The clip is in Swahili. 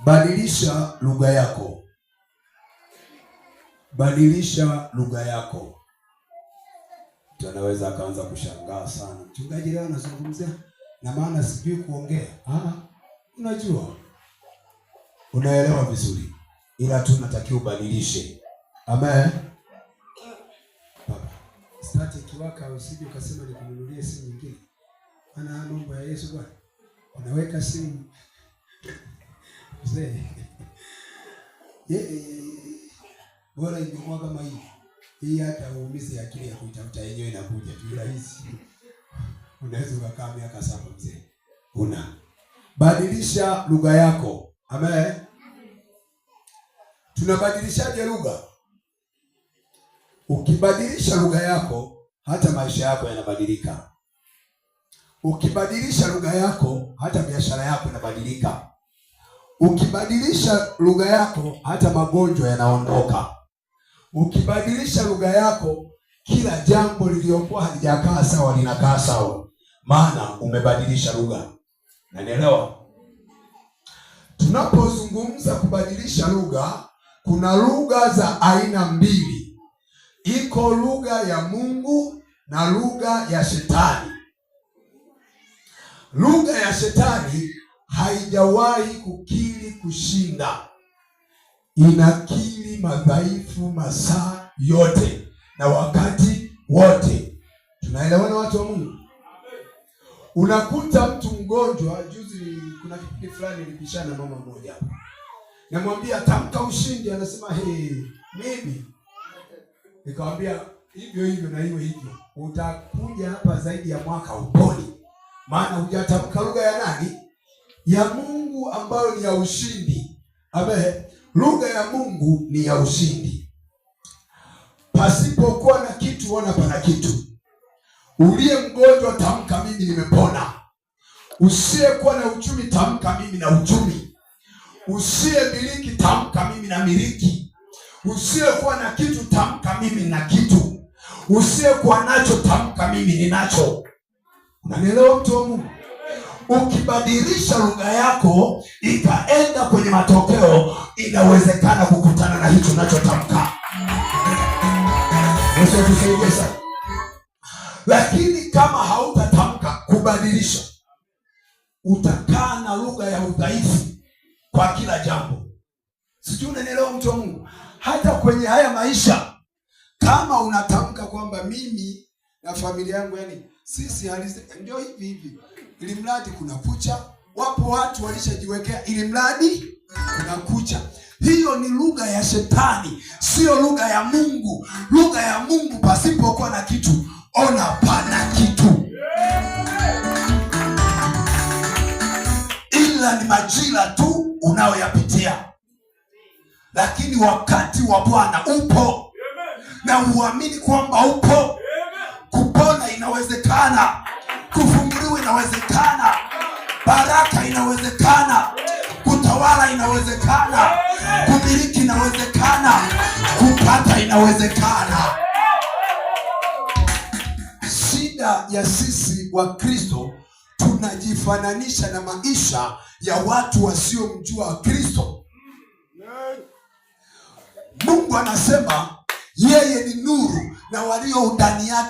Badilisha lugha yako, badilisha lugha yako. Mtu anaweza akaanza kushangaa sana, mchungaji leo anazungumzia na maana sijui kuongea. Ah, unajua, unaelewa vizuri, ila tu natakiwa ubadilishe. Amen. Baba, stati ikiwaka usije ukasema nikununulie simu nyingine, maana mambo ya Yesu bwana, unaweka simu mzee bora ingekuwa kama hii hii, hata uumizi akili ya kuitafuta yenyewe inakuja tu rahisi. Unaweza ukakaa miaka 7 mzee, una badilisha lugha yako. Amen. Tunabadilishaje lugha? Ukibadilisha lugha yako, hata maisha yako yanabadilika. Ukibadilisha lugha yako, hata biashara yako inabadilika. Ukibadilisha lugha yako, hata magonjwa yanaondoka. Ukibadilisha lugha yako, kila jambo lililokuwa halijakaa sawa linakaa sawa, maana umebadilisha lugha. Nanielewa? Tunapozungumza kubadilisha lugha, kuna lugha za aina mbili. Iko lugha ya Mungu na lugha ya Shetani. Lugha ya Shetani haijawahi kukiri kushinda, inakiri madhaifu masaa yote na wakati wote. Tunaelewana watu wa Mungu? Unakuta mtu mgonjwa. Juzi kuna kipindi fulani nilipishana na mama mmoja hapa, namwambia tamka ushindi, anasema hey, mimi nikamwambia hivyo hivyo na iwe hivyo, utakuja hapa zaidi ya mwaka uponi, maana hujatamka lugha ya nani? Ya Mungu ambayo ni ya ushindi. Amen. Lugha ya Mungu ni ya ushindi. Pasipokuwa na kitu, ona pana kitu. Uliye mgonjwa, tamka mimi nimepona. Usiyekuwa na uchumi, tamka mimi na uchumi. Usiyemiliki, tamka mimi na miliki. Usiyekuwa na kitu, tamka mimi na kitu. Usiyekuwa nacho, tamka mimi ninacho. Unanielewa mtu wa Mungu? Ukibadilisha lugha yako ikaenda kwenye matokeo, inawezekana kukutana na hicho unachotamka. Yesu atusaidie sana. Lakini kama hautatamka kubadilisha, utakaa na lugha ya udhaifu kwa kila jambo. Sijui unanielewa mtu wa Mungu? Hata kwenye haya maisha, kama unatamka kwamba mimi na familia yangu, yani sisi halisi ndio hivi hivi, ili mradi kuna kucha. Wapo watu walishajiwekea ili mradi kuna kucha. Hiyo ni lugha ya Shetani, sio lugha ya Mungu. Lugha ya Mungu, pasipokuwa na kitu, ona pana kitu, ila ni majira tu unayoyapitia, lakini wakati wa Bwana upo na uamini kwamba upo. Kupona inawezekana, kufunguliwa inawezekana, baraka inawezekana, kutawala inawezekana, kumiliki inawezekana, kupata inawezekana. Shida ya sisi wa Kristo, tunajifananisha na maisha ya watu wasiomjua Kristo. Mungu anasema yeye ni nuru na walio ndani yake